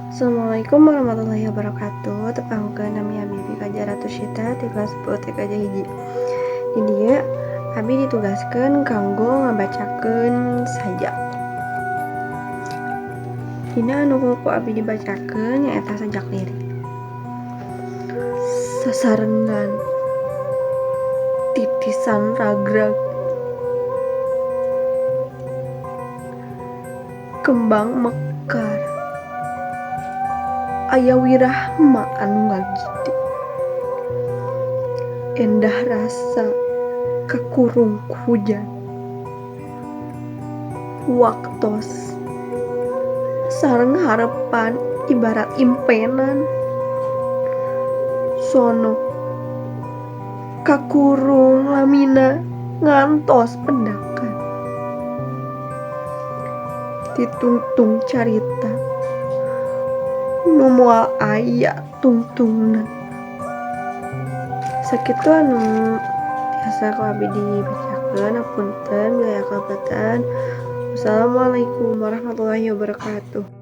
Assalamualaikum warahmatullahi wabarakatuh. Tepangkeun, nami abi Kaja Ratu Syita ti kelas 10 TKJ 1. Di dieu abi ditugaskeun kanggo ngabacakeun sajak. Dina anu ku abi dibacakeun nyaeta sajak lirik. Sasarengan titisan ragrag, kembang mekar, aya wirahma anu ngagide, endah rasa kakurung ku hujan, waktos sareng harepan ibarat impenan, sono kakurung lamina ngantos pendakan, ditungtung carita nu moal aya tungtungna. Sakitu anu tiasa ku abi dibacakeun, hapunten bilih aya kalepatan. Wassalamualaikum warahmatullahi wabarakatuh.